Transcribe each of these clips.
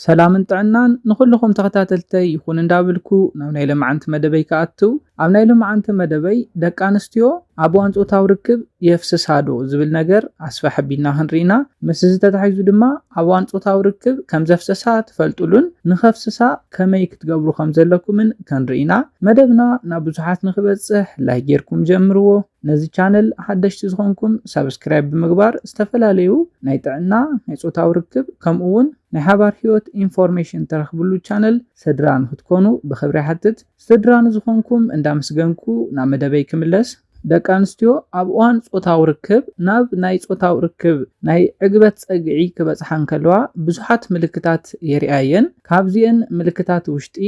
ሰላምን ጥዕናን ንኹልኹም ተኸታተልተይ ይኹን እንዳበልኩ ናብ ናይ ሎማዓንቲ መደበይ ክኣቱ። ኣብ ናይ ሎማዓንቲ መደበይ ደቂ ኣንስትዮ ኣብ እዋን ጾታዊ ርክብ የፍስሳ ዶ ዝብል ነገር ኣስፍሕ ኣቢልና ክንርኢ ኢና። ምስ እዚ ተታሒዙ ድማ ኣብ እዋን ጾታዊ ርክብ ከም ዘፍሰሳ ትፈልጡሉን ንኸፍስሳ ከመይ ክትገብሩ ከም ዘለኩምን ክንርኢ ኢና። መደብና ናብ ብዙሓት ንኽበጽሕ ላይክ ጌርኩም ጀምርዎ። ነዚ ቻነል ሓደሽቲ ዝኾንኩም ሳብስክራይብ ብምግባር ዝተፈላለዩ ናይ ጥዕና፣ ናይ ጾታዊ ርክብ ከምኡ እውን ናይ ሓባር ህይወት ኢንፎርሜሽን ትረኽብሉ ቻነል ስድራ ንክትኮኑ ብኽብሪ ይሓትት። ስድራ ንዝኾንኩም እንዳመስገንኩ ናብ መደበይ ክምለስ። ደቂ ኣንስትዮ ኣብ እዋን ጾታዊ ርክብ ናብ ናይ ጾታዊ ርክብ ናይ ዕግበት ጸግዒ ክበጽሓ እንከለዋ ብዙሓት ምልክታት የርእያ እየን። ካብዚአን ምልክታት ውሽጢ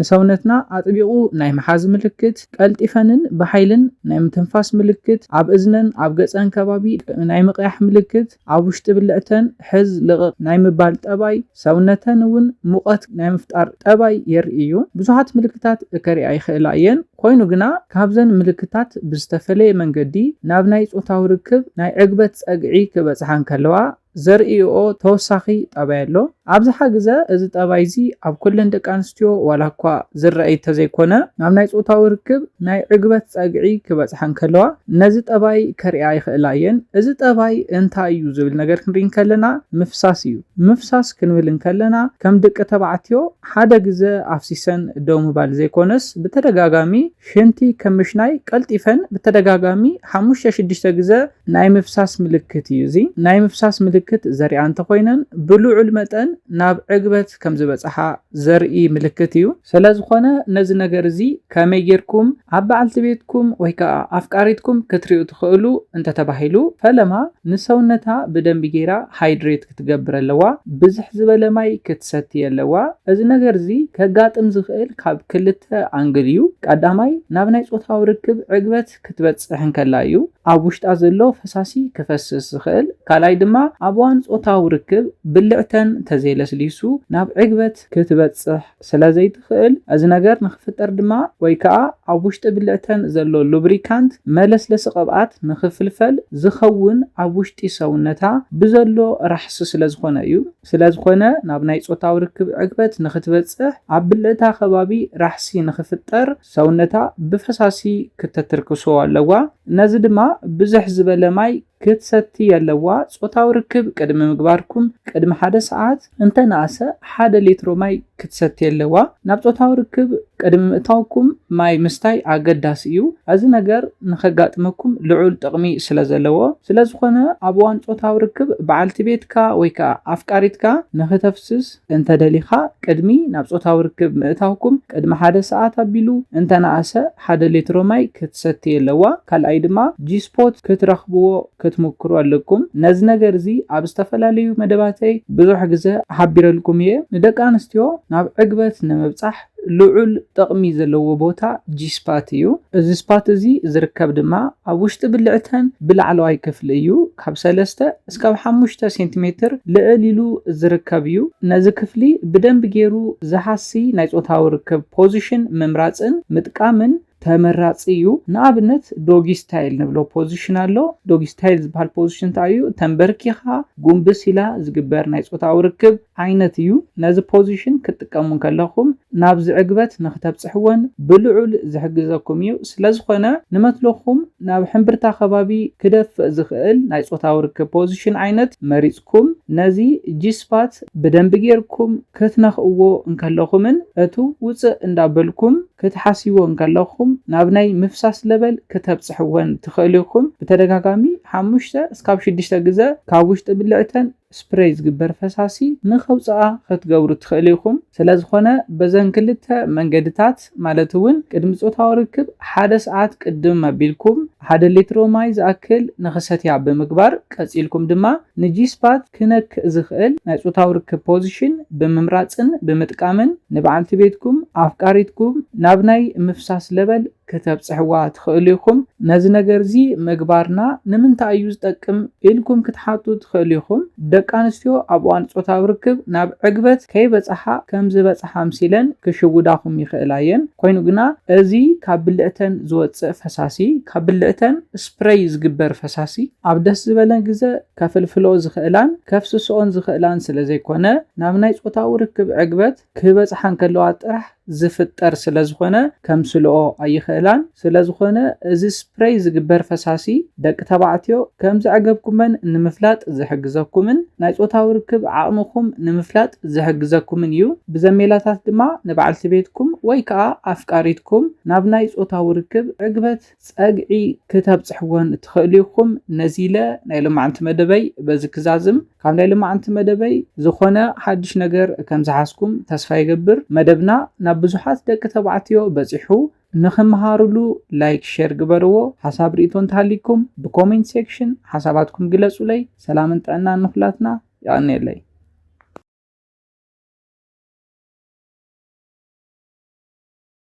ንሰውነትና ኣጥቢቑ ናይ ምሓዝ ምልክት፣ ቀልጢፈንን ብሓይልን ናይ ምትንፋስ ምልክት፣ ኣብ እዝነን ኣብ ገጸን ከባቢ ናይ ምቕያሕ ምልክት፣ ኣብ ውሽጢ ብልዕተን ሕዝ ልቕቕ ናይ ምባል ጠባይ፣ ሰውነተን እውን ሙቐት ናይ ምፍጣር ጠባይ የርኢ እዩ። ብዙሓት ምልክታት ከርእያ ይኽእላ እየን። ኮይኑ ግና ካብዘን ምልክታት ብዝተፈለየ መንገዲ ናብ ናይ ጾታዊ ርክብ ናይ ዕግበት ጸግዒ ክበጽሓ እንከለዋ ዘርእይኦ ተወሳኺ ጠባይ ኣሎ። ኣብዝሓ ግዘ እዚ ጠባይ እዚ ኣብ ኩለን ደቂ ኣንስትዮ ዋላ እኳ ዝረኣይ እንተዘይኮነ፣ ናብ ናይ ጾታዊ ርክብ ናይ ዕግበት ጸግዒ ክበጽሓ እንከለዋ ነዚ ጠባይ ከርእያ ይኽእላ እየን። እዚ ጠባይ እንታይ እዩ ዝብል ነገር ክንርኢ እንከለና ምፍሳስ እዩ። ምፍሳስ ክንብል እንከለና ከም ደቂ ተባዕትዮ ሓደ ግዘ ኣፍሲሰን ደው ምባል ዘይኮነስ ብተደጋጋሚ ሽንቲ ከም ምሽናይ ቀልጢፈን ብተደጋጋሚ ሓሙሽተ ሽዱሽተ ግዘ ናይ ምፍሳስ ምልክት እዩ። እዚ ናይ ምፍሳስ ምልክት ዘሪኣ እንተኾይነን ብልዑል መጠን ናብ ዕግበት ከም ዝበጽሓ ዘርኢ ምልክት እዩ። ስለ ዝኾነ ነዚ ነገር እዚ ከመይ ጌርኩም ኣብ በዓልቲ ቤትኩም ወይ ከዓ ኣፍቃሪትኩም ክትሪኡ ትኽእሉ እንተተባሂሉ፣ ፈለማ ንሰውነታ ብደንቢ ጌራ ሃይድሬት ክትገብር ኣለዋ። ብዝሕ ዝበለ ማይ ክትሰቲ ኣለዋ። እዚ ነገር እዚ ከጋጥም ዝኽእል ካብ ክልተ ኣንግል እዩ። ቀዳማይ ናብ ናይ ጾታዊ ርክብ ዕግበት ክትበጽሕ እንከላ እዩ። ኣብ ውሽጣ ዘሎ ፈሳሲ ክፈስስ ዝኽእል። ካልኣይ ድማ ኣብ እዋን ጾታዊ ርክብ ብልዕተን ተዘይለስሊሱ ናብ ዕግበት ክትበጽሕ ስለ ዘይትኽእል፣ እዚ ነገር ንኽፍጠር ድማ ወይ ከዓ ኣብ ውሽጢ ብልዕተን ዘሎ ሉብሪካንት መለስለሲ ቅብኣት ንኽፍልፈል ዝኸውን ኣብ ውሽጢ ሰውነታ ብዘሎ ራሕሲ ስለ ዝኾነ እዩ። ስለ ዝኾነ ናብ ናይ ጾታዊ ርክብ ዕግበት ንኽትበጽሕ ኣብ ብልዕታ ከባቢ ራሕሲ ንኽፍጠር ሰውነታ ብፈሳሲ ክተትርክሶ ኣለዋ። ነዚ ድማ ብዝሕ ዝበለ ማይ ክትሰቲ ኣለዋ። ጾታዊ ርክብ ቅድሚ ምግባርኩም ቅድሚ ሓደ ሰዓት እንተነኣሰ ሓደ ሊትሮ ማይ ክትሰቲ ኣለዋ። ናብ ጾታዊ ርክብ ቅድሚ ምእታውኩም ማይ ምስታይ ኣገዳሲ እዩ። እዚ ነገር ንኸጋጥመኩም ልዑል ጥቕሚ ስለ ዘለዎ፣ ስለ ዝኾነ ኣብ እዋን ጾታዊ ርክብ በዓልቲ ቤትካ ወይ ከኣ ኣፍቃሪትካ ንኽተፍስስ እንተደሊኻ ቅድሚ ናብ ጾታዊ ርክብ ምእታውኩም ቅድሚ ሓደ ሰዓት ኣቢሉ እንተነኣሰ ሓደ ሊትሮ ማይ ክትሰቲ ኣለዋ። ካልኣይ ድማ ጂስፖት ክትረኽብዎ ክትምክሩ ኣለኩም። ነዚ ነገር እዚ ኣብ ዝተፈላለዩ መደባተይ ብዙሕ ግዘ ሓቢረልኩም እየ። ንደቂ ኣንስትዮ ናብ ዕግበት ንምብጻሕ ልዑል ጥቕሚ ዘለዎ ቦታ ጂስፓት እዩ። እዚ ስፓት እዚ ዝርከብ ድማ ኣብ ውሽጢ ብልዕተን ብላዕለዋይ ክፍሊ እዩ። ካብ ሰለስተ እስካብ ሓሙሽተ ሴንቲሜትር ልዕል ኢሉ ዝርከብ እዩ። ነዚ ክፍሊ ብደንቢ ገይሩ ዝሃሲ ናይ ጾታዊ ርክብ ፖዚሽን ምምራጽን ምጥቃምን ተመራጺ እዩ። ንኣብነት ዶጊ ስታይል ንብሎ ፖዚሽን ኣሎ። ዶጊ ስታይል ዝበሃል ፖዚሽን እንታይ እዩ? ተንበርኪኻ ጉንብስ ኢላ ዝግበር ናይ ጾታዊ ርክብ ዓይነት እዩ። ነዚ ፖዚሽን ክትጥቀሙ እንከለኹም ናብዚ ዕግበት ንክተብጽሕዎን ብልዑል ዝሕግዘኩም እዩ። ስለ ዝኾነ ንመትለኹም ናብ ሕምብርታ ከባቢ ክደፍእ ዝኽእል ናይ ጾታዊ ርክብ ፖዚሽን ዓይነት መሪጽኩም ነዚ ጂስፓት ብደንቢ ጌርኩም ክትነኽእዎ እንከለኹምን እቱ ውፅእ እንዳበልኩም ክትሓስይዎ እንከለኹም ናብ ናይ ምፍሳስ ለበል ክተብጽሕወን ትኽእሉ ኢኹም። ብተደጋጋሚ ሓሙሽተ እስካብ ሽዱሽተ ግዘ ካብ ውሽጢ ብልዕተን ስፕሬይ ዝግበር ፈሳሲ ንኸውፅኣ ክትገብሩ ትኽእሉ ኢኹም። ስለ ዝኾነ በዘን ክልተ መንገድታት ማለት እውን ቅድሚ ጾታዊ ርክብ ሓደ ሰዓት ቅድም ኣቢልኩም ሓደ ሊትሮ ማይ ዝኣክል ንኽሰትያ ብምግባር ቀጺልኩም ድማ ንጂስፓት ክነክእ ዝኽእል ናይ ጾታዊ ርክብ ፖዚሽን ብምምራጽን ብምጥቃምን ንበዓልቲ ቤትኩም ኣፍቃሪትኩም ናብ ናይ ምፍሳስ ለበል ክተብፅሕዋ ትኽእሉ ኢኹም። ነዚ ነገር እዚ ምግባርና ንምንታይ እዩ ዝጠቅም ኢልኩም ክትሓቱ ትኽእሉ ኢኹም። ደቂ ኣንስትዮ ኣብ እዋን ጾታዊ ርክብ ናብ ዕግበት ከይበፅሓ ከም ዝበፅሓ ኣምሲለን ክሽውዳኹም ይኽእላ እየን። ኮይኑ ግና እዚ ካብ ብልዕተን ዝወፅእ ፈሳሲ፣ ካብ ብልዕተን ስፕሬይ ዝግበር ፈሳሲ ኣብ ደስ ዝበለን ግዘ ከፍልፍሎ ዝኽእላን ከፍስስኦን ዝኽእላን ስለ ዘይኮነ ናብ ናይ ጾታዊ ርክብ ዕግበት ክበፅሓ እንከለዋ ጥራሕ ዝፍጠር ስለ ዝኾነ ከምስልኦ ኣይኽእላን። ስለ ዝኾነ እዚ ስፕሬይ ዝግበር ፈሳሲ ደቂ ተባዕትዮ ከም ዘዕገብኩመን ንምፍላጥ ዝሕግዘኩምን ናይ ጾታዊ ርክብ ዓቕምኹም ንምፍላጥ ዝሕግዘኩምን እዩ። ብዘሜላታት ድማ ንበዓልቲ ቤትኩም ወይ ከዓ ኣፍቃሪትኩም ናብ ናይ ጾታዊ ርክብ ዕግበት ጸግዒ ክተብጽሕወን ትኽእሉ ኢኹም። ነዚ ኢለ ናይ ሎማዓንቲ መደበይ በዚ ክዛዝም። ካብ ናይ ሎማዓንቲ መደበይ ዝኾነ ሓድሽ ነገር ከም ዝሓዝኩም ተስፋ ይገብር። መደብና ናብ ብዙሓት ደቂ ተባዕትዮ በጺሑ ንኽምሃርሉ ላይክ፣ ሼር ግበርዎ። ሓሳብ ርእቶ እንተሃሊኩም ብኮሜንት ሴክሽን ሓሳባትኩም ግለጹለይ። ሰላምን ጥዕናን ንኹላትና። የቐንየለይ።